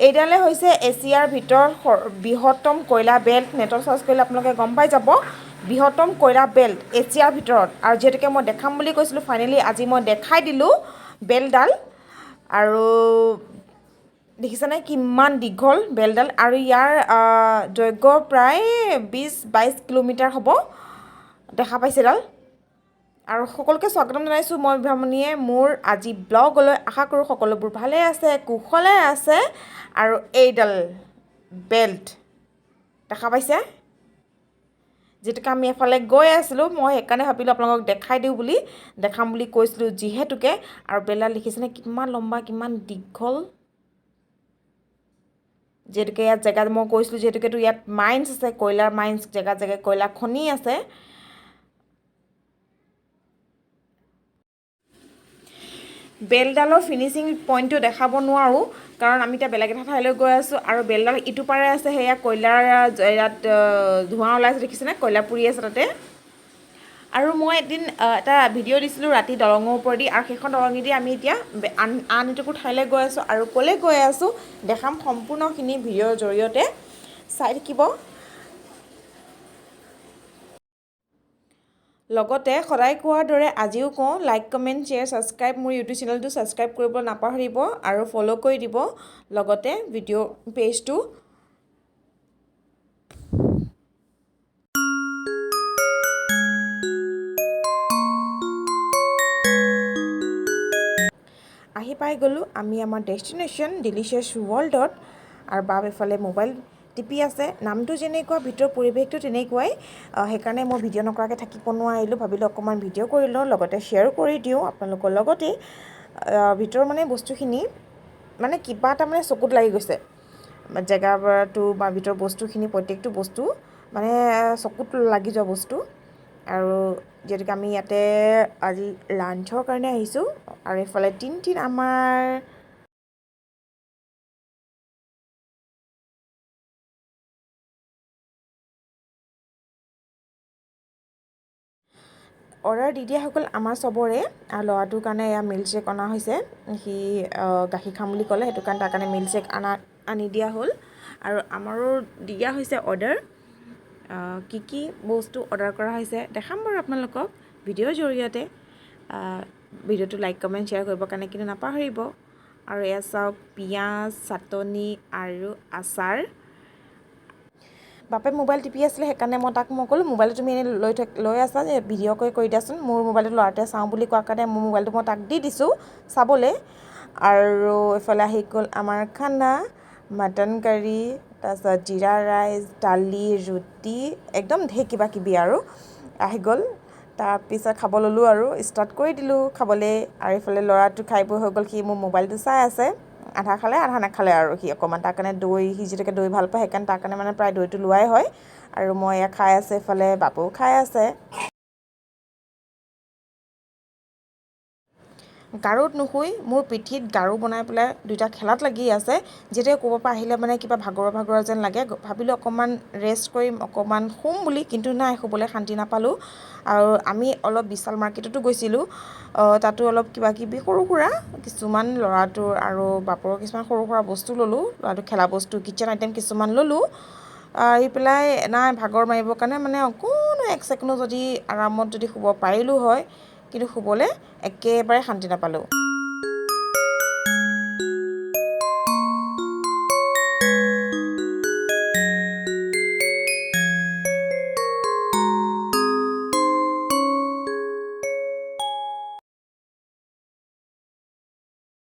এইডালে হৈছে এছিয়াৰ ভিতৰত বৃহত্তম কয়লা বেল্ট। নেটত চাৰ্চ কৰিলে আপোনালোকে গম পাই যাব, বৃহত্তম কয়লা বেল্ট এছিয়াৰ ভিতৰত। আৰু যিহেতুকে মই দেখাম বুলি কৈছিলোঁ, ফাইনেলি আজি মই দেখাই দিলোঁ বেল্টডাল। আৰু দেখিছেনে কিমান দীঘল বেল্টডাল। আৰু ইয়াৰ দৈৰ্ঘ্য প্ৰায় 20-22 কিলোমিটাৰ হ'ব। দেখা পাইছে এডাল। আৰু সকলোকে স্বাগতম জনাইছোঁ মই বিভামণিয়ে মোৰ আজি ব্লগলৈ। আশা কৰোঁ সকলোবোৰ ভালে আছে, কুশলে আছে। আৰু এইডাল বেল্ট দেখা পাইছে, যিটোকে আমি এফালে গৈ আছিলোঁ, মই সেইকাৰণে ভাবিলোঁ আপোনালোকক দেখাই দিওঁ বুলি, দেখাম বুলি কৈছিলোঁ যিহেতুকে। আৰু বেল্টডাল দেখিছেনে কিমান লম্বা, কিমান দীঘল। যিহেতুকে ইয়াত জেগাত মই কৈছিলোঁ, যিহেতুকেতো ইয়াত মাইন্স আছে, কয়লাৰ মাইন্স, জেগা জেগাই কয়লা খনি আছে। বেলডালৰ ফিনিচিং পইণ্টটো দেখাব নোৱাৰোঁ, কাৰণ আমি এতিয়া বেলেগ এটা ঠাইলৈ গৈ আছোঁ। আৰু বেলডাল ইটো পাৰে আছে, সেয়া কয়লাৰ ইয়াত ধোঁৱা ওলাইছে, দেখিছেনে, কয়লা পুৰি আছে তাতে। আৰু মই এদিন এটা ভিডিঅ' দিছিলোঁ ৰাতি দলঙৰ ওপৰেদি, আৰু সেইখন দলঙেদি আমি এতিয়া আন এটুকুৰ ঠাইলৈ গৈ আছোঁ। আৰু ক'লৈ গৈ আছোঁ দেখাম সম্পূৰ্ণখিনি ভিডিঅ'ৰ জৰিয়তে, চাই থাকিব। লগতে সদায় কোৱাৰ দৰে আজিও কওঁ, লাইক, কমেণ্ট, শ্বেয়াৰ, ছাবস্ক্ৰাইব, মোৰ ইউটিউব চেনেলটো ছাবস্ক্ৰাইব কৰিব নাপাহৰিব আৰু ফ'ল' কৰি দিব, লগতে ভিডিঅ' পেজটো। আহি পাই গ'লোঁ আমি আমাৰ ডেষ্টিনেশ্যন ডিলিচিয়াছ ৱৰ্ল্ডত। আৰু বাপ এফালে মোবাইল টিপি আছে। নামটো যেনেকুৱা, ভিতৰৰ পৰিৱেশটো তেনেকুৱাই। সেইকাৰণে মই ভিডিঅ' নকৰাকৈ থাকিব নোৱাৰিলোঁ, ভাবিলোঁ অকণমান ভিডিঅ' কৰি লওঁ, লগতে শ্বেয়াৰো কৰি দিওঁ আপোনালোকৰ লগতেই। ভিতৰৰ মানে বস্তুখিনি মানে কিবা এটা মানে চকুত লাগি গৈছে, জেগাটো বা ভিতৰৰ বস্তুখিনি, প্ৰত্যেকটো বস্তু মানে চকুত লাগি যোৱা বস্তু। আৰু যিহেতুকে আমি ইয়াতে আজি লাঞ্চৰ কাৰণে আহিছোঁ। আৰু এইফালে তিনটিন আমাৰ অৰ্ডাৰ দি দিয়া হৈ গ'ল আমাৰ চবৰে। আৰু ল'ৰাটোৰ কাৰণে এয়া মিল্কশ্বেক অনা হৈছে, সি গাখীৰ খাম বুলি ক'লে, সেইটো কাৰণে তাৰ কাৰণে মিল্কশ্বেক আনি দিয়া হ'ল। আৰু আমাৰো দিয়া হৈছে অৰ্ডাৰ। কি কি বস্তু অৰ্ডাৰ কৰা হৈছে দেখাম বাৰু আপোনালোকক ভিডিঅ'ৰ জৰিয়তে। ভিডিঅ'টো লাইক, কমেণ্ট, শ্বেয়াৰ কৰিবৰ কাৰণে কিন্তু নাপাহৰিব। আৰু এয়া চাওক, পিঁয়াজ চাটনি আৰু আচাৰ। বাপে মোবাইল টিপি আছিলে, সেইকাৰণে মই তাক মই ক'লোঁ, মোবাইলটো তুমি এনেই লৈ আছা যে, ভিডিঅ' কৰি দিয়াচোন, মোৰ মোবাইলটো ল'ৰাটোৱে চাওঁ বুলি কোৱাৰ কাৰণে মোৰ মোবাইলটো মই তাক দি দিছোঁ চাবলৈ। আৰু এইফালে আহি গ'ল আমাৰ খানা, মাটন কাৰী, তাৰপিছত জিৰা ৰাইচ, দালি, ৰুটি, একদম ঢেৰ কিবা কিবি আৰু আহি গ'ল। তাৰপিছত খাব ল'লোঁ আৰু ষ্টাৰ্ট কৰি দিলোঁ খাবলৈ। আৰু এইফালে ল'ৰাটো খাই বৈ হৈ গ'ল, সি মোৰ মোবাইলটো চাই আছে, আধা খালে আধা নাখালে। আৰু সি অকণমান তাৰ কাৰণে দৈ, সি যিহেতুকে দৈ ভাল পায়, সেইকাৰণে তাৰ কাৰণে মানে প্ৰায় দৈটো লোৱাই হয়। আৰু মই এয়া খাই আছোঁ, এইফালে বাপুও খাই আছে। গাৰুত নুশুই মোৰ পিঠিত গাৰু বনাই পেলাই দুইটা খেলাত লাগি আছে। যেতিয়া ক'ৰবাৰ পৰা আহিলে মানে কিবা ভাগৰুৱা ভাগৰুৱা যেন লাগে, ভাবিলোঁ অকণমান ৰেষ্ট কৰিম, অকণমান শুম বুলি, কিন্তু নাই, শুবলৈ শান্তি নাপালোঁ। আৰু আমি অলপ বিশাল মাৰ্কেটতো গৈছিলোঁ, তাতো অলপ কিবা কিবি সৰু সুৰা কিছুমান ল'ৰাটোৰ আৰু বাপৰৰ কিছুমান সৰু সুৰা বস্তু ল'লোঁ, ল'ৰাটোৰ খেলা বস্তু, কিটচেন আইটেম কিছুমান ল'লোঁ। আহি পেলাই নাই, ভাগৰ মাৰিবৰ কাৰণে মানে অকণো এক ছেকেণ্ডো যদি আৰামত যদি শুব পাৰিলোঁ হয়, কিন্তু শুবলৈ একেবাৰে শান্তি নাপালোঁ।